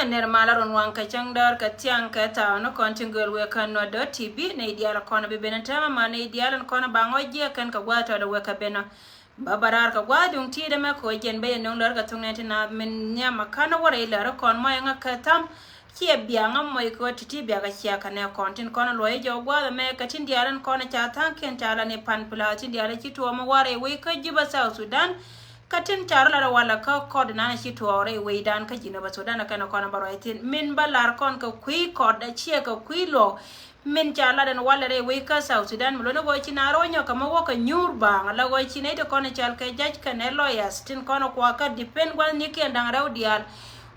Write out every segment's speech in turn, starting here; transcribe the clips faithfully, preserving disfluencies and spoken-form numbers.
Nɛr malä run waŋ kɛ cäŋ däär kɛ thiaŋ kɛ thaw ni kɔn tin gööl wëë kän Nuer dot T V. Nɛy diaal kɔn bi ben täämɛ, ma nɛy diaal in kɔn ba ŋɔc jiɛ kɛn kɛ gua̱a̱th tɔt wëë kɛ ben. Ba ba raar kɛ gua̱a̱th duŋ ti̱i̱t ɛmɛ kɛ ɣöö jɛn ben yɛ nöŋ lär kɛ thok nɛn ti naath min nhiam a ka̱n wä rɛy lär kɔn mɔc ɛŋa kɛ tham. Ciɛ biaŋ a mɔc kɛ ɣöö ti̱ti̱ biak a cia kɛ nɛ kɔn tin kɔn luɔc jɔw gua̱a̱th ɛmɛ kɛ tin diaal in kɔn ca tha̱a̱ŋkiɛn ca la ni pan pilath tin diaal ci tuɔɔm wä rɛy wec kä Juba, South Sudan. Kä tin ca rɔ lat walɛ kä kɔt nan ci tuɔɔk rɛy wecdan kä Jinub Sudan kɛn kɔn bä ruac thi̱n. Min bä lar kɔn kɛ kui̱ kɔt a ciɛ kɛ kui̱ luɔk. Min ca lat ɛn walɛ rɛy wec kä South Sudan mi luɔ̱n ɣöö ci na rɔ nyɔk kɛ mi wä kɛ nyuur baaŋ ala ɣöö ci nɛy ti kɔn cɔal kɛ judge kɛnɛ lawyers tin kɔn kuak kä defend gua̱thnikiɛn da̱ŋ rɛw diaal.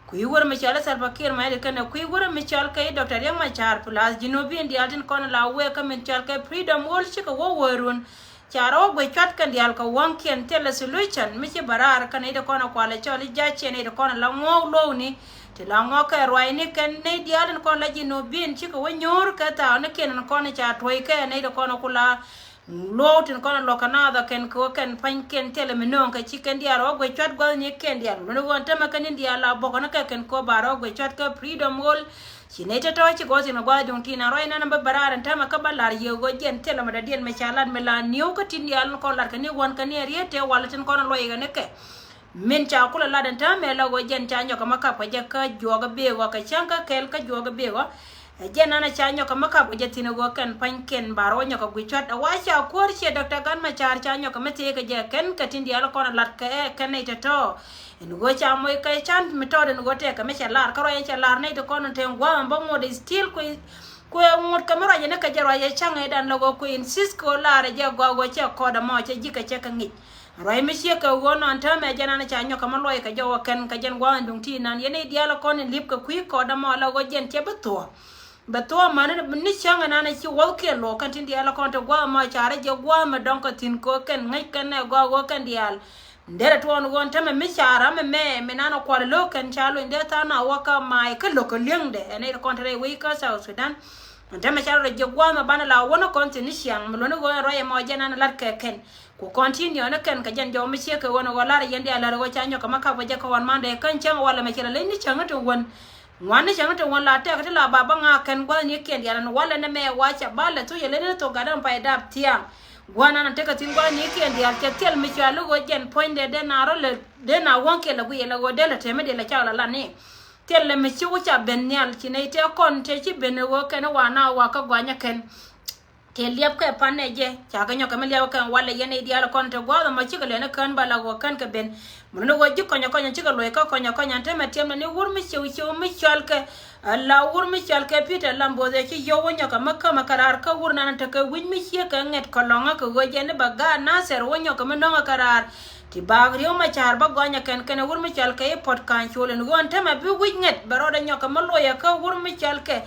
Kui̱ wär mi cɔal i̱ Salva Kiir Mayardit kɛnɛ kui̱ wär mi cɔal kɛ i̱ Doctor Riek Machar plus Jinubin diaal tin kɔn la wëë kä min cɔal kɛ Freedom Wall cikɛ wä wärun. Ca rɔ wä guic cuat kɛn diaal kɛ wäŋkiɛn thilɛ solution mi ci bä raar kä nɛy ti kɔn ɛ kualɛ cɔl i̱ ja̱c ciɛ nɛy ti kɔn ɛ la ŋuɔ̱ɔ̱k luɔ̱ɔ̱kni. Ti la ŋuɔ̱ɔ̱k kɛ ruacni kɛn nɛy diaal tin kɔn la Jinubin cikɛ wä nyuur kɛ thaawnikiɛn in kɔn ca tuɔ̱c kɛ nɛy ti kɔn ɛ ku la luɔ̱ɔ̱k tin kɔn ɛ luɔ̱k kɛ naath ɛ kɛn kɛ wä kɛn pa̱nykiɛn thilɛ mi nööŋ kɛ ci kɛn diaal rɔ wä guic cuat gua̱thnikiɛn diaal. Wä ni ɣöö ɛn tämɛ kɛn in diaal la buɔ̱k kɛn kɛ kɛn kɛ wä ba rɔ wä guic cuat kä Freedom Wall. Ci nɛy tɔ̱tɔ̱ ci gɔ̱th in gua̱a̱th duŋ ti̱i̱n a ruac nɛn a bä bä raar ɛn täämɛ kä bä lar yio̱o̱k ɣöö jɛn thilɛ mɛ dɔ̱diɛn mɛ ca lat mi la ni̱ew kä tin diaal kɔn lat kɛ ni wän kɛ ni a riet tëë walɛ tin kɔn a luɔc kɛ ni kɛ. Min ca kulɛ lat ɛn täämɛ la ɣöö jɛn ca nyɔk kɛ mɛ kap kɛ jɛ kä juɔk ɛ bek ɣɔ̱ kɛ cäŋ kä kɛl kä juɔk ɛ bek ɣɔ̱. Ɛ jɛn nɛn a ca nyɔk kɛ mɛ kap kɛ jɛ thi̱n ɣöö kɛn pa̱nykiɛn ba rɔ nyɔk kɛ guic cuɔt ɛ wa ca kuäär ciɛ Doctor Gat Machar ca nyɔk kɛ mɛ thiec kɛ jɛ kɛn kɛ tin diaal kɔn a lat kɛ ɛ kɛn nɛy tɔ̱tɔ̱. Ɛn ɣöö ca moc kɛ can mi tɔɔt ɛn ɣöö tɛkɛ mi cɛ lar kä ruac ɛn cɛ lar nɛy ti kɔn ɛn te ŋua̱a̱m bä ŋot still kui̱. Kuɛ ŋot kɛ mi ruac ɛn kɛ jɛ ruac ɛ ca̱ŋ ɛ dan la ɣöö kuɛ insist kɛ ɣöö lar ɛ jɛ gɔaa ɣöö cɛ kɔɔt ɛmɔ cɛ ji̱ kɛ cɛ kɛ ŋic. Ruac mi ciek kɛ ɣöö nɔn täämɛ jɛn an ca nyɔk kɛ mi luɔc kɛ jɛ wä kɛn kɛ jɛn gua̱a̱th ɛn duŋ ti nan yɛn nɛy diaal ɛ kɔn in li̱p kɛ kui̱ kɔɔt ɛmɔ la ɣöö jɛn cɛ bi thuɔ̱ɔ̱. Bɛ thuɔ̱ɔ̱ mani ni cäŋ ɛnan ɛ ci wäthkiɛn luɔk kɛn tin diaal ɛ kɔn te gua̱a̱th ɛmɔ ca rɛ jɛ gua̱a̱th mɛ dɔ̱ŋ kɛ thi̱n kɛ ɣöö kɛn ŋäc kɛn ɛ gɔaa ɣöö kɛn diaal. Derɛ tuɔɔn ɣöö ɛn tämɛ mi ca ram ɛmɛ mi nan ɛ kual lo̱k kɛn ca lony dee tha̱a̱ŋ na wä kä mac kä lo̱k kɛ li̱eŋdɛ ɛn nɛy ti kɔn te rɛy wec kä South Sudan. Ɛn tämɛ ca rɔ jiɛk gua̱a̱th mɛ banɛ la wä ni kɔn thi̱n ni ciaŋ mi luɔ̱ni ɣöö ɛn ruac ɛmɔ jɛn an lat kɛ kɛn. Ku kɔn ti niɔɔni kɛn kɛ jɛn jɔw mi ciek kɛ ɣöö ni ɣöö lar ɛ yɛn diaal lär ɣöö ca nyɔk kɛ ma kap kɛ jɛ kä ɣɔn mandɛ kä cäŋ walɛ mɛ cɛ lɛ leny ni cäŋ ni ti wän. Ŋuan ni cäŋ ni ti wän la tɛk ti la ba bä ŋa̱a̱k kɛn gua̱thnikiɛn diaal ɛn walɛ ni mɛ wa ca ba lɛ thuc ɛ leny ni thok gat ɛn pay dap thiaŋ. Gua̱a̱th nan tekɛ thi̱n gua̱thnikiɛn diaal cɛ thil mi cɔal i̱ ɣöö jɛn puɔ̱nydɛ dee na rɔ lɛ dee na wäŋkiɛn lɛ guic ɛ lɛ ɣöö dee lɛ tɛmɛ dee lɛ cak lɛ la ni. Thil lɛ mi ci wä ca ben nhial ci nɛy tëë kɔn tëë ci ben ɛ ɣöö kɛn i̱ wa na wa kä gɔany ɛ kɛn. Tëë liɛpkɛ pan ɛ jɛ ca kɛ nyɔk kɛ mi liɛpkɛ kɛn walɛ yɛn nɛy diaal kɔn te gua̱a̱th ɛmɔ cikɛ lɛn i̱ kään ba la ɣöö kään kɛ ben. Mun ni ɣöö ji̱ kɔnyɛ kɔnyɛ cikɛ luɔc kä kɔnyɛ kɔnyɛ ɛn te mɛ tiɛm nɛ ni wur mi ciw ciw mi cɔal kɛ. Ala wur mi cɔal kɛ Peter Lamboth ɛ ci yio̱w wä nyɔk kɛ mi kämɛ kɛ raar kä wur nan tekɛ wi̱c mi ciek kɛ ŋɛt kɛ lɔ̱ŋä kɛ ɣöö jɛ ni bɛ gaat Nathɛr wä nyɔk kɛ mi nɔ̱ŋä kɛ raar. Ti baak Riek Machar bä gɔnyɛ kɛn kɛnɛ wur mi cɔal kɛ i̱ Puɔt Ka̱a̱ŋ Col ɛn ɣöö ɛn tämɛ bi wi̱c ŋɛt bɛ rɔɔdɛ nyɔk kɛ mi loyɛ kä wur mi cɔal kɛ.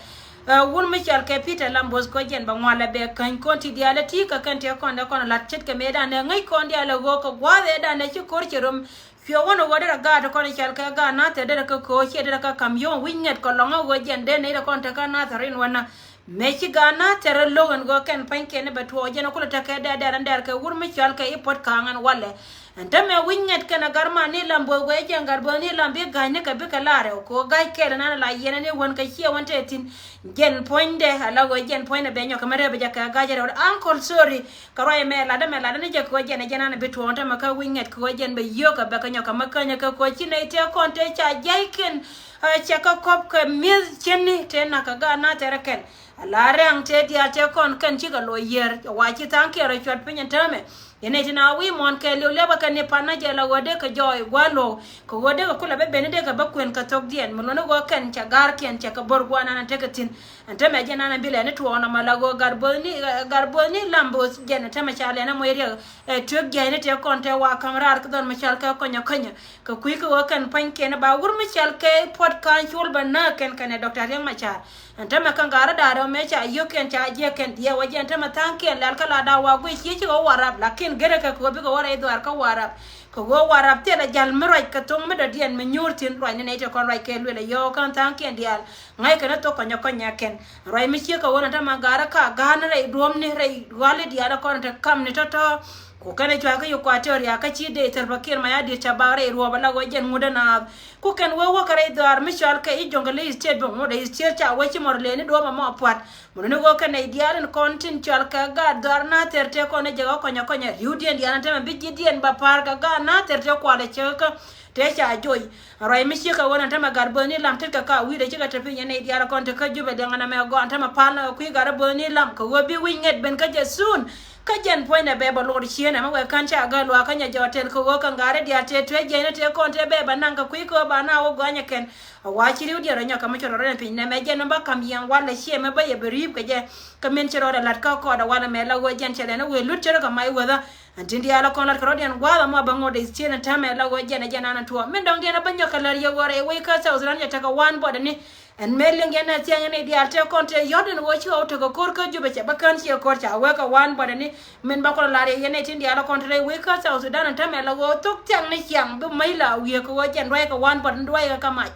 Ɛ wur mi cɔal kɛ Peter Lamboth kɛ jɛn bɛ ŋualɛ bɛ käny kɔn ti diaal ɛ ti kɛ kɛn tëë kɔn dee kɔn ɛ la̱t ce̱tkɛ mëëdan ɛ ŋäc kɔn diaal ɛ ɣöö kɛ gua̱a̱th ëëdan ɛ ci ko̱r cɛ rom. Cuɛ wä ni ɣöö derɛ gaat kɔn cɔal kɛ gaat Nathɛr derɛ kɛ köö ciɛ derɛ kɛ ka̱m yio̱w wi̱c ŋɛt kɛ lɔ̱ŋä ɣöö jɛn dee nɛy rɛ kɔn te kä Nathɛr in wänä. Mëë ci gaat Nathɛr lo̱k ɛn ɣöö kɛn pa̱nykiɛn ni bɛ tuɔɔk jɛn kulɛ tekɛ dɛɛr dɛɛr ɛn dɛɛr kɛ wur mi cɔal kɛ i̱ Puɔt Ka̱a̱ŋ ɛn walɛ. Ɛn te mɛ wi̱c ŋɛt kɛn ɛ Gatman ni Lamboth guɛc jɛn Gatboth ni Lam bi ga̱cni kɛ bikɛ la̱rɛ kɛ ɣöö ga̱c kɛɛl ɛnan la yiɛn ɛn i̱ wän kɛ ciɛ wän te thi̱n. Jɛn puɔ̱nydɛ ala ɣöö jɛn puɔ̱nydɛ bɛ nyɔk kɛ mɛ rɛp jɛ kɛ ga̱c rɛw. Uncle, sorry. Kɛ ruac ɛmɛ latdä mɛ latdä ni jɛ kɛ ɣöö jɛn ɛ jɛn an bi tuɔɔk ɛn tämɛ kä wi̱c ŋɛt kɛ ɣöö jɛn bɛ yio̱k kɛ bɛ kɛ nyɔk kɛ mɛ känyä kɛ kɛ ɣöö ci nɛy tëë kɔn tëë ca jia̱ckiɛn. Ɛ cɛ kɛ kɔp kɛ mi̱eth cieni tëë nak kɛ gaat Nathɛr kɛn. Ala rɛŋ tëë diaal tëë kɔn kɛn cikɛ loc yiër wa ci tha̱a̱ŋkiɛn rɔ cuɔt piny ɛn täämɛ. Yɛn nɛy ti na wi̱i̱ muɔ̱ɔ̱n kɛɛliw liɛpkɛ kɛn ni pan na jɛ la ɣöö dee kɛ jɔɔy gua̱a̱r luɔ̱k kɛ ɣöö dee kɛ kulɛ bä ben dee kɛ bä kuën kɛ thokdiɛn mi luɔ̱ni ɣöö kɛn cɛ ga̱rkiɛn cɛ kɛ bo̱r gua̱a̱r nan tekɛ thi̱n. Ɛn tämɛ jɛn an bi lɛ ni tuɔɔk nɔmɔ la ɣöö Gatboth ni, Gatboth ni Lamboth jɛn ɛn tämɛ ca lɛ ni moc riɛk. Ɛ tiök jiɛcni tëë kɔn tëë wa ka̱m raar kä dhɔn mi cɔal kɛ kɔnyɛ kɔnyɛ. Kɛ kui̱ kɛ ɣöö kɛn pa̱nykiɛn ba wur mi cɔal kɛ Puɔt Ka̱a̱ŋ Col bɛ nääk kɛn kɛnɛ Doctor Riek Machar. Ɛn tämɛ kä gat rɔ da̱a̱r rɛw mëë ca yio̱k kɛn ca jiɛk kɛn diɛɛk wä jɛ ɛn tämɛ tha̱a̱ŋkiɛn lɛl kä la da̱a̱ wa guic ciec cikɛ wä Warap lakin gerɛ kɛ kɛ ɣöö bikɛ wä rɛy dhuaar kä Warap. Kɛ ɣöö Warap thilɛ jal mi ruac kɛ thoŋ mi dɔ̱diɛn mi nyuur thi̱n ruac ni nɛy tëë kɔn ruac kɛ luël ɛ yɔɔk kä tha̱a̱ŋkiɛn diaal. Ŋa̱ckɛ ni thok kɔnyɛ kɔnyɛ kɛn. Ruac mi ciek kɛ ɣöö ɛn tämɛ gat rɔ ka ga̱a̱n rɛy duɔ̱ɔ̱mni rɛy ɣa̱li diaal kɔn te kamni tɔ̱tɔ̱. Ku kɛn ɛ cua kä Equatoria kä ci dee Salva Kiir Mayardit ca bak rɛy ruɔp ala ɣöö jɛn ŋut ɛ naath. Ku kɛn wee wä kä rɛy dhɔaar mi cɔal kɛ i̱ Jonglei State bi ŋut ɛ state ca wee ci mɔr leni duɔ̱ɔ̱p ɛmɔ pua̱t. Mun ni ɣöö kɛn nɛy diaal in kɔn tin cɔal kɛ gaat dhɔaar Nathir tëë kɔn ɛ jɛ ɣä kɔnyɛ kɔnyɛ ri̱wdiɛn diaal ɛn tämɛ bi ji̱diɛn ba pa̱a̱r kɛ gaat Nathir tëë kualɛ cɛ kä tëë ca joc. Ruac mi cikɛ ɣöö ɛn tämɛ gat bööth ni lam tetkɛ ka wi̱i̱dɛ cikɛ te piny ɛn nɛy diaal kɔn te kä Jubɛ diɛŋ ɛn ɛmɛ gɔaa ɛn tämɛ pal na kɛ kui̱ gat bööth ni lam kɛ ɣöö bi wi̱c ŋet ben kä jɛ soon. Kä jɛn puɔ̱nydɛ bɛ bɛ luɔt cieen ɛmɛ wɛ kän ca gäl luaak kä nyɛ jɔɔt tɛl kɛ ɣöö kɛ ŋa̱ri diaal tëë tuee jiɛcni tëë kɔn tëë bɛ bɛ naŋ kɛ kui̱ kɛ ɣöö ba na wä gɔaa nyɛ kɛn. A wa ci ri̱wdiɛn rɔ nyɔk kɛ mi cɔt rɔ rɛn piny nɛmɛ jɛn ɛn bä ka̱m yɛn walɛ ciɛ mɛ bä yɛ bɛ ri̱i̱p kɛ jɛ. Kä min ci rɔɔdɛ la̱t kä kɔɔdɛ walɛ mɛ la ɣöö jɛn cɛ lɛn ɛ wëë lut cärä kɛ mac wäthä. Ɛn tin diaal ɛ kɔn la̱t kɛ rɔ̱diɛn gua̱a̱th ɛmɔ bɛ ŋot ɛ cieen ɛn täämɛ la ɣöö jɛn ɛ jɛn an ɛ tuɔɔk min dɔ̱ŋdiɛn ɛ bä nyɔk kɛ lär yɛ ɣöö rɛy wec kä South Sudan cɛ tekɛ one border ni. Ɛn mëë liŋ yɛn ɛ thia̱a̱ŋ yɛn nɛy diaal tëë kɔn tëë yɔ̱t ɛn ɣöö ci ɣɔw tekɛ ko̱r kä Jubɛ cɛ bä kän ciɛ ko̱r ca wee kɛ one border ni. Min bä kɔn lar yɛ yɛn nɛy tin diaal ɛ kɔn te rɛy wec kä South Sudan ɛn täämɛ la ɣöö thok thiaŋ ni ciaŋ bi mäc la wiee kɛ ɣöö jɛn ruac kɛ one border ni ruac kɛ kä mac.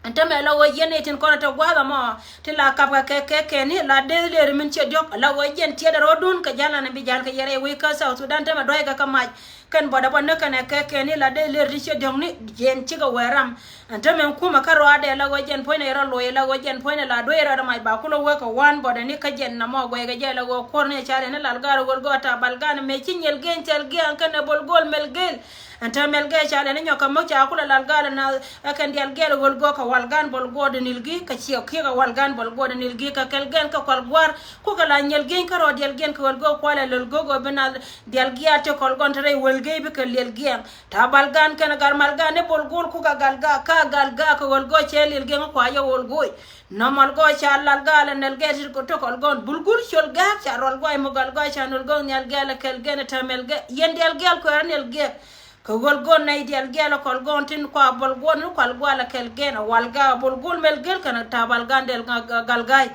Ɛn täämɛ la ɣöö yɛn nɛy tin kɔn ɛ te gua̱a̱th ɛmɔ tin la kap kɛ kɛ kɛ kɛn ni la dee ler min ciɛ diɔ̱k la ɣöö jɛn tiɛɛt ɛ rɔ̱dun kɛ ja̱l an bi ja̱l kɛ yɛn rɛy wec kä South Sudan täämɛ duac kɛ kä mac. Kɛn bɔdɛ bɔ näk kɛn ɛ kɛ kɛn ni la dee ler ti ciɛ diɔ̱ŋni jɛn cikɛ wee ram. Ɛn täämɛ kumɛ kä rɔaadɛ la ɣöö jɛn puɔ̱nydɛ rɔ loc la ɣöö jɛn puɔ̱nydɛ la duee rɔɔdɛ mac ba kulɛ wee kɛ one border ni kä jɛn nɔmɔ guɛckɛ jɛ la ɣöö kuɔr ni ɛ ca lɛn ni lal gaar ɣöl gɔaa ta bal gan mɛ ci nyɛl geny thɛl giaŋ kɛn ɛ bol gol mɛl gel. Ɛn täämɛ mɛl gel ca lɛn ni nyɔk kɛ mɔ ca kulɛ lal gaar na ɛ kɛn dial gel ɣöl gɔaa kɛ wal gan bol gɔaa dɛ nil gi kɛ ciɛ kiɛ kɛ wal gan bol gɔaa dɛ nil gi kɛ kɛl gɛn kɛ kual gua̱a̱r. Kukɛ la nyɛl geny kä rɔɔd dial gɛn kɛ ɣöl gɔaa kualɛ lol gɔaa gɔaa bi na Dial giaal ti kɔl gɔn te rɛy wël gey bikɛ liɛl giɛŋ. Ta bal gan kɛn gal mal gan ni bol gol kukɛ gal ga ka gal ga kɛ wël gɔɔ cɛ liɛl giɛŋ kua yɛ wël gɔɔy. Nɔmɔl gɔɔ ca lal gal ɛ nɛl gɛɛ ti kɔl gɔn bul gul col gaak ca rɔl guay mɔ gal gɔɔ ca nol gɔɔ nhial giaal ɛ kɛl gɛn ɛ tɛmɛl gɛ yɛn dial giaal kuɛɛr niɛl giɛk. Kɛ wël gɔɔ nɛy dial giaal ɛ kɔl gɔn tin kua bol gɔn ni kual gual ɛ kɛl gɛn ɛ wal ga bol gol mɛl gel kɛn ta bal gan dial gal gaay.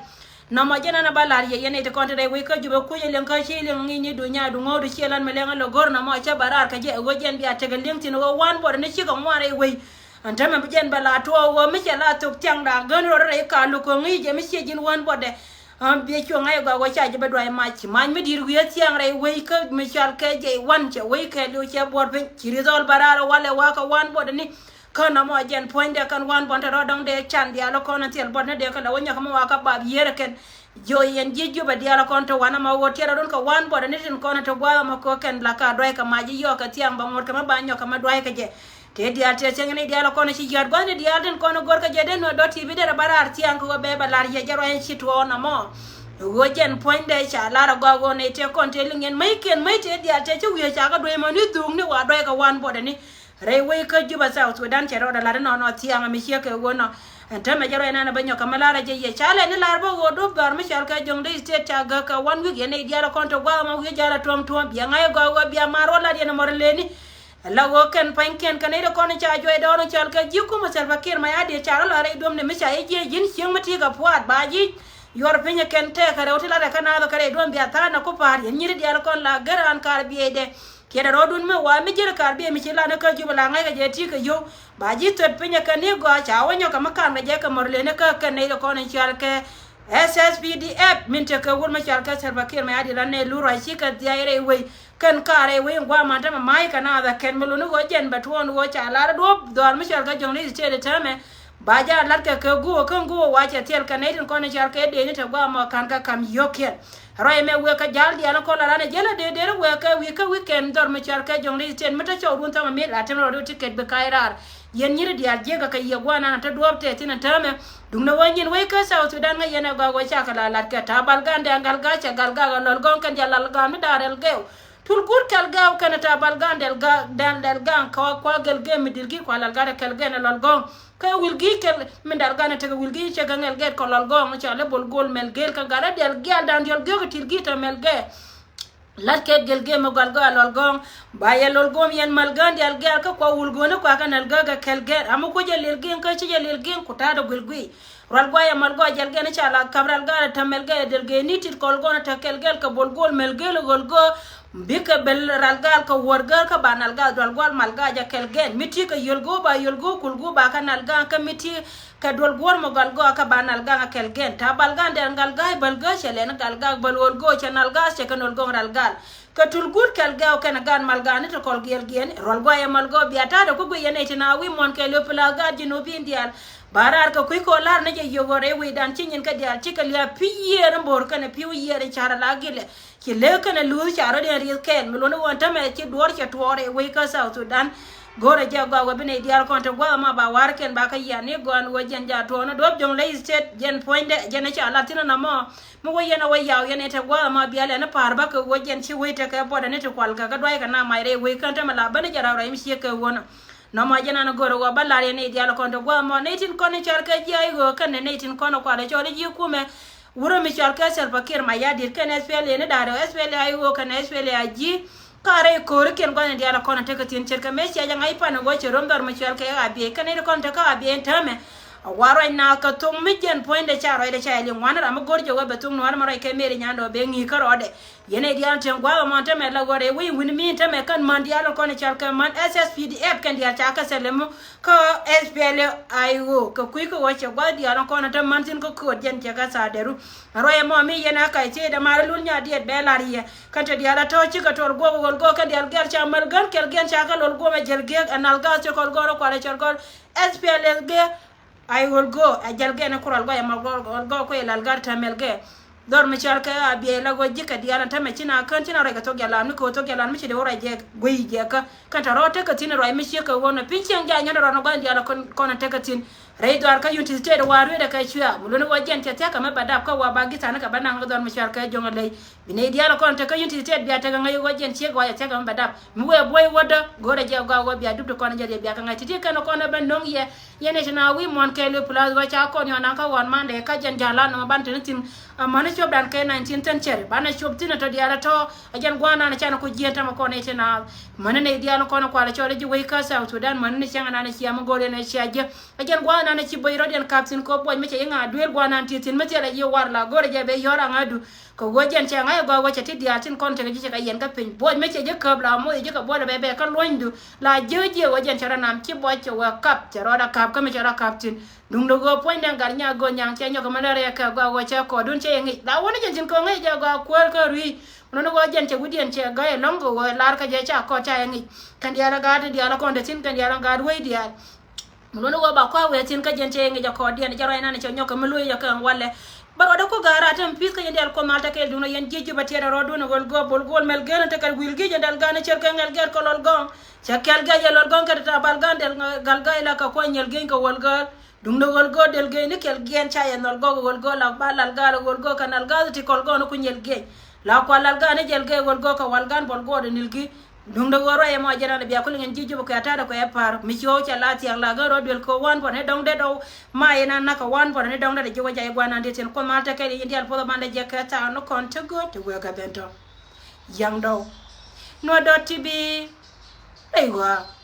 Nɔmɔ jɛn ɛn a ba lar yɛ yɛn ɛ ti kɔn te rɛy wec kä Jubɛ kucä liɛŋ kä ci liɛŋ ŋi̱i̱c ni dunia du ŋɔ̱ɔ̱du ciɛ lan mi lɛŋ ɛ lɔ go̱r nɔmɔ cä ba raar kä jɛ ɛ ɣöö jɛn bia tekɛ liɛŋ thi̱n ɣöö wan buɔt ni cikɛ ŋuan rɛy wec. Ɛn täämɛ bi jɛn bɛ la tuɔɔk ɣöö mi cɛ la thok thiaŋda gän rɔ rɛy ka luk kɛ ŋi̱i̱c jɛ mi ciɛ ji̱n wan buɔtdɛ. Ɛn biɛ cuɔ̱ŋ ɛ gɔaa ɣöö ca jɛ bɛ duay mac mac mi di̱i̱t wi̱i̱ thiaŋ rɛy wec kä mi cɔal kɛ jɛ wan cɛ wec kɛɛliw cɛ buɔt piny ci ri dhɔl ba raar ɛ walɛ wakä wan buɔtdɛ ni. Kä nɔmɔ jɛn puɔ̱nydɛ kɛn wan buɔn te rɔɔdɔŋ dee can diaal kɔn thil buɔt ni dee kɛ lɛ wä nyɔk mi wakä bap yier kɛn. Jiö yɛn ji̱ Jubɛ diaal kɔn te wan ɛmɔ ɣöö tiɛt rɔɔdun kɛ wan buɔt ni tin kɔn te gua̱a̱th ɛmɔ kɛ kɛn la ka duay kɛ mac ji̱ yɔɔk kɛ thiaŋ bɛ ŋot kɛ mi ba nyɔk kɛ mi duay kɛ jɛ. Tëë diaal tëë cieŋ ni diaal kɔn ci yiaat gua̱a̱th ni diaal tin kɔn go̱r kɛ jɛ dee nuɛ dɔ̱t ti bi derɛ ba raar thiaŋ kɛ ɣöö bɛ bɛ lar yɛ jɛ ruac ci tuɔɔk nɔmɔ. Ɣöö jɛn puɔ̱nydɛ ca lar agɔaa ɣöö nɛy tëë kɔn tëë liŋ yɛn mäc kiɛn mäc tëë diaal tëë ci wiee ca kɛ duec mɔ ni dhuuk ni wa duay kɛ wan buɔt ni. Rɛy wec kä Jubɛ South Sudan cɛ rɔɔdɛ lat inɔnɔ thiaŋ mi ciek kɛ ɣöö nɔ. Ɛn täämɛ jɛ ruac nan bä nyɔk kɛ mi lar ɛ jɛ yɛ ca lɛ ni lar bä ɣöö duɔ̱p dhɔaar mi cɔal kɛ Jonglei State ca gäk kɛ one week yɛn nɛy diaal kɔn te gua̱a̱th ɛmɔ wi̱i̱ ja̱l a tuɔ̱m tuɔ̱m biɛ ŋa̱c ɛ gɔaa ɣöö bia maar wä lat yɛn mɔr leni. Ɛ la ɣöö kɛn pa̱nykiɛn kɛn nɛy ti kɔn ca juɔc dɔɔr cɔal kɛ ji̱ kumɛ Salva Kiir Mayardit ca rɔ la rɛy duɔ̱mni mi ca ji̱ jiɛc ji̱n cieŋ mi ti̱i̱ kɛ puaat ba ji̱ yuɔr piny ɛ kɛn tɛɛk kɛ rɛw ti lat ɛ kä naath ɛ kɛ rɛy duɔ̱m bia tha̱a̱n ɛ ku pa̱a̱r yɛn nyi̱ri diaal kɔn la gär an kaar biɛcdɛ. Kiɛt ɛ rɔɔdun mi wa mi ji̱r kaar biɛc mi ci lan kä Jubɛ la ŋa̱ckɛ jɛ ti kɛ yio̱w. Ba ji̱ thöt piny ɛ kɛ ni gɔaa ca wä nyɔk kɛ mi ka̱n kɛ jɛ kɛ mɔr leni kä kɛn nɛy ti kɔn in cɔal kɛ S S P D F min tekɛ wur mi cɔal kɛ Salva Kiir Mayardit la nɛ lur ruac cikɛ dhiac rɛy wec. Kɛn kaar rɛy wec in gua̱a̱th man tämɛ ma̱a̱c kɛ naath ɛ kɛn mi luni ɣöö jɛn bɛ tuɔɔn ɣöö ca lar duɔ̱ɔ̱p dhɔaar mi cɔal kɛ Jonglei State täämɛ. Ba jɛ a la̱tkɛ kɛ guwä kä guwä wa cɛ thil kɛ nɛy tin kɔn in cɔal kɛ dee ni te gua̱a̱th mɔ ka̱n kɛ ka̱m yio̱kiɛn. Ruac ɛmɛ wëë kä ja̱l diaal in kɔn la ran ɛ jäl a dee dee ri wëë kɛ wi̱i̱ kä wi̱i̱ kɛn dhɔr mi cɔal kɛ Jonglei State mi te cɔwdun thɔmɛ mi la tɛm rɔɔdu ticket bi ka̱c raar. Yɛn nyi̱ri diaal jiäkä kɛ yiëë gua̱a̱th nan te duɔ̱ɔ̱p tɛth thi̱n ɛn täämɛ. Duŋdɛ wä nyin wec kä South Sudan ŋäc yɛn ɛ gɔaa ɣöö cakɛ la la̱tkɛ ta̱a̱ bal ga̱a̱n dɛŋ gal ga̱a̱ cɛ gal ga̱a̱ ɛ lɔl gɔ̱ŋ kɛn diaal lal ga̱a̱n mi da̱a̱r ɛl gɛw. Tul guut kɛl gɛw kɛn ta̱a̱ bal ga̱a̱n dɛl ga̱a̱ dɛl dɛl ga̱a̱n kɛ ɣɔk kua̱ gɛl gɛm mi dilgi kua lal ga̱a̱n kɛl gɛn ɛ lɔl gɔ̱ŋ. Kɛ wilgi kɛl min dal ga̱a̱n ɛ tekɛ wilgi cɛ gɛŋ ɛl gɛt kɛ lɔl gɔ̱ŋ cɛ lɛ bol gol mɛl gɛl kɛ gat ɛ dɛl gial da̱a̱n diɔl gɛk ɛ tilgi tɛ mɛl gɛɛ. La̱t kɛ gel gem mi gɔl gɔaa lɔl gɔ̱ŋ. Ba yɛ lɔl gɔ̱ŋ yɛn mal gäär diaal gɛɛr kä kua wul go̱o̱ni kua kɛ nal gäär kɛ kɛl gɛɛr. Amä kucä lil gi̱i̱ŋ kä ci jɛ lil gi̱i̱ŋ ku ta̱a̱dɛ guil gui̱i̱. Rual guayɛ mal gɔaa jɛl gɛn ca la kap ral gaal tä mɛl gɛɛr del gɛɛr ni tit kɔl gɔ̱n tä kɛl gɛɛr kɛ bol gol mɛl gɛɛr ɣöl gɔ̱. Bikɛ bel ral gaal kɛ wuɔr gäär kä ba nal gaal dual gual mal gaal jɛ kɛl gɛɛr. Mi ti kɛ yöl gɔ̱ ba yöl gɔ̱ kul gɔ̱ ba kɛ nal gaal kä mi ti Kɛ duɔl guɔ̱r mɔ gal gɔaa kä ba nal gaŋ a kɛl gɛn. Ta̱a̱ bal gaŋ dɛl gal ga̱a̱c bäl gääc cɛ lɛn gal gaak bäl ɣöl go̱o̱c cɛ nal ga̱a̱c cɛ kɛ nol go̱o̱ŋ ral gal. Kɛ tul guut kɛl gɛw kɛnɛ gaat mal gaatni ti kɔl giɛl giɛni ruɔl guayɛ mal gɔɔ bia ta̱a̱dɛ ku guiyɛ nɛy ti na wi̱i̱ muɔ̱n kɛɛliw pil a gaat ji̱ nuɔ̱ɔ̱p in diaal. Ba raar kɛ kui̱ kɛ ɣöö la̱r ni jɛ yio̱k ɣöö rɛy wecdan ci nyin kɛ diaal cikɛ lia̱a̱ pi̱i̱ yiëër in bo̱o̱r kɛnɛ pi̱i̱ yiëër in ca̱r ala gilɛ. Ci lëë kɛnɛ luuth ca rɔ̱diɛn rieth kɛɛl mi luɔ̱ni ɣöö tämɛ ci duɔ̱ɔ̱r cɛ tuɔɔr rɛy wec kä South Sudan. Go̱o̱rɛ jɛ gɔaa wä bi nɛy diaal kɔn te gua̱a̱th ɛmɔ ba wa̱rkɛn ba kä yian ni gɔaa ni wä jɛn jaat tuɔɔk ni duɔ̱ɔ̱p Jonglei State jɛn puɔ̱nydɛ jɛn ca lat thi̱n ɛn ɛmɔ. Mi wä yɛn a wä yaw yɛn ɛ te gua̱a̱th ɛmɔ bial ɛn pa̱a̱r bä kɛ wä jɛn ci wec tekɛ buɔt ɛn ti kual kɛ kä dua̱ckɛ na mac rɛy wec kän tämɛ la ben jɛ raw rɛy mi ciek kɛ wä nɔ. Nɔmɔ jɛn an go̱o̱rɛ wä bä lar yɛn nɛy diaal kɔn te gua̱a̱th ɛmɔ nɛy tin kɔn cɔal kɛ ji̱ IO kɛnɛ nɛy tin kɔn kual cɔl ji̱ kumɛ. Wurä mi cɔal kɛ Salva Kiir Mayardit kɛnɛ SPLA ni da̱rɛ SPLA IO kɛnɛ SPLA IG. Ka rɛy ko̱rikiɛn gua̱thni diaal kɔn tekɛ thi̱n ce̱tkɛ mëë cia jɛ ŋa̱c pan ɛ ɣöö cɛ rom dhɔr mi cɔal kɛ Abiɛy kɛn nɛy ti kɔn tekä Abiɛy ɛn täämɛ. A wa ruac naath kɛ thok mi jɛn puɔ̱nydɛ ca ruacdɛ ca yɛ liŋ ŋuan ram mi go̱r jɛ wä bɛ thok nua̱r mi ruac kɛ Mary Nyandɔ bɛ ŋi̱i̱c kärɔɔdɛ. Yɛn nɛy diaal tiɛŋ gua̱a̱th ɛmɔ täämɛ la ɣöö rɛy wec wi̱n mi täämɛ kɛn män diaal kɔn cɔal kɛ män SSPDF kɛn diaal ca kɛ thil ɛmɔ kä SPLA IO kɛ kui̱ kä ɣöö cɛ gua̱a̱th diaal kɔn te män thi̱n kä kööt jɛn cɛ kɛ tha̱a̱ dɛru. Ruac ɛmɔ mi yɛn a kac thiecdɛ ma̱a̱r lul nyaat diɛt bɛ la̱r yɛ. Kɛn te diaal a tɔ̱ cikɛ tɔr guɔk ɣöl gɔɔk kɛn diaal gɛr ca mäl gän kɛl gɛn ca kɛ lol guɔmɛ jäl giek ɛ nal gath cɛ kɔl gɔɔr ɛ kual ɛ cɔl gɔɔr. SPLA gɛ. Ay ɣöl gɔɔk ɛ jäl gɛn ɛ kural gɔɔk ɛ mal gɔɔk ɣöl gɔɔk kuɛ lal gath tɛmɛl gɛ. Dhɔr mi cɔal kɛ Abiɛy la ɣöö ji̱ kɛ diaal ɛn tämɛ ci na kän ci na ruac kɛ thok jɛ lat mi kɛ ɣöö thok jɛ lat mi ci dee wä ruac jɛ guiy jɛ kä. Kɛn te rɔɔd tekɛ thi̱n ruac mi ciek kɛ ɣöö nɔ piny cieŋ jay nyɔ̱n rɔɔd nɔ gua̱n diaal kɔn, kɔn tekɛ thi̱n. Rɛy dhɔaar kä Unity State wa rueetdɛ kɛ cuɛ mi luɔ̱ni ɣöö jɛn cɛ thia̱k kɛ mi bɛ dap kä wa ba gi̱tha̱n kɛ bä naŋ kä dhɔr mi cɔal kɛ Jonglei. Bi nɛy diaal kɔn te kä Unity State bia tekɛ ŋäc ɣöö jɛn ciek wa cɛ thia̱k kɛ mi bɛ dap. Mi wee buɔy wädä go̱o̱rɛ jɛ gɔaa ɣöö bia dup ti kɔn jɛ riɛ bia kɛ ŋa̱c ti ti kɛn kɔn ɛ bä no̱ŋ yɛ. Yɛn ɛ ci na wi̱i̱ muɔ̱n kɛɛliw plus ɣöö ca kɔn yɔn naŋ kä ɣɔn mandɛ kä jɛn ja̱a̱lan nɔmɔ ban te ni thi̱n. Amäni cop dan kɛ nineteen century banɛ cop thi̱n ɛ tɔ diaal ɛ tɔ̱. Ɛ jɛn gua̱a̱th nan ɛ canɛ ku jiɛn tämɛ kɔn ɛ ci na. Mäni nɛy diaal kɔn ɛ kual ɛ cɔl ɛ ji̱ wec kä South Sudan mäni ni cäŋ ɛ nan ɛ cia mi go̱o̱r yɛn ɛ cia ji̱. Ɛ jɛn gua̱a̱th nan ɛ ci böc rɔ̱diɛn kap thi̱n kɛ buɔc mi cɛ ji̱ ŋa̱a̱ duel gua̱a̱th nan ti thi̱n mi thilɛ ji̱ war la go̱o̱rɛ jɛ ben yɔ̱r aŋädu. Kɛ ɣöö jɛn cɛ ŋa̱c ɛ gɔaa ɣöö cɛ ti diaal tin kɔn tekɛ ji̱ cɛ kɛ yɛn kä piny buɔc mi cɛ ji̱ käp la moc ji̱ kɛ buɔt ɛ bɛ bɛ kä luɔ̱nydu. La jiök jiɛ ɣöö jɛn cɛ rɔ nam ci buɔc cɛ wee kap cɛ rɔɔdɛ kap kä mi cɛ rɔ kap thi̱n. Duundɛ ɣöö puɔ̱nydɛ gat nyaak gööth nyaŋ cɛ nyɔk kɛ mi lär yɛ kɛ gɔaa ɣöö cɛ kɔɔdun cɛ yɛ ŋic la wäni jɛn cin kɛ ŋäc ɛ jɛ gɔaa kuäär kä rui̱c. Mun ni ɣöö jɛn cɛ wi̱diɛn cɛ gäi ɛlɔ̱ŋ kɛ ɣöö lar kä jɛ ca kɔɔd ca yɛ ŋic. Kɛn diaal ɛ gaat diaal ɛ kɔn te thi̱n kɛn diaal ɛ gaat wec diaal. Mun ni ɣöö ba kɔaa wëë thi̱n kä jɛn cɛ yɛ ŋic ɛ kɔɔdiɛn jɛ ruac nan cɛ nyɔk kɛ mi luee yɛ kɛ ɛn walɛ. Bä rɔɔdɛ ku ga̱a̱r a tem pi̱th kä yɛn diaal Kuoth mal tekɛ duundɛ yɛn ji̱ Jubɛ tiɛɛt ɛ rɔɔdun ɛ ɣöl gɔɔk bol guɔl mɛl gɛɛl in tekɛ wi̱i̱l gi̱i̱c yɛn diaal ga̱a̱n cɛr kɛ ŋɛl gɛɛl kɛ lɔl gɔ̱ɔ̱ŋ. Cɛ kɛl gɛɛl yɛ lɔl gɔ̱ɔ̱ŋ kɛ te ta̱a̱ bal ga̱a̱n diaal gal ga̱a̱c la kɛ kuany nyɛl gi̱i̱c kɛ wäl gäl. Duundɛ ɣöl gɔɔk del gɛɛc ni kɛl gɛɛn ca yɛ nhɔl gɔɔk ɣöl gɔɔk la bal lal ga̱a̱l ɣöl gɔɔk kɛ nal ga̱a̱th ti kɔl gɔɔk ni ku nyɛl gɛɛc. La kual lal ga̱a̱l ni jɛl gɛɛc ɣöl gɔɔk kɛ wal ga̱a̱n bɔl gɔɔk dɛ nil gi̱. Duundɛ ɣöö ruac ɛmɔ jɛn an bia kulɛ ŋɛn ji̱ Jubɛ kɛ ta̱a̱dɛ kuɛ pa̱a̱r mi ci ɣɔw cɛ la thiaŋ la gäär rɔ duel kɛ wan puɔ̱n ni dɔ̱ŋ dɛt ɣɔw. Ma yɛn an nak kɛ wan puɔ̱n ni dɔ̱ŋ dɛt ji̱ wä jay gua̱n an ti thi̱n Kuoth mal tekɛ yɛn diaal puɔth ɛ mandɛ jɛ kɛ thaak ni kɔn te gööt te wëë kɛ ben tɔ̱. Yaŋ dɔw. Nuɔ̱t dɔ̱t ti bi. Rɛy ɣɔaa.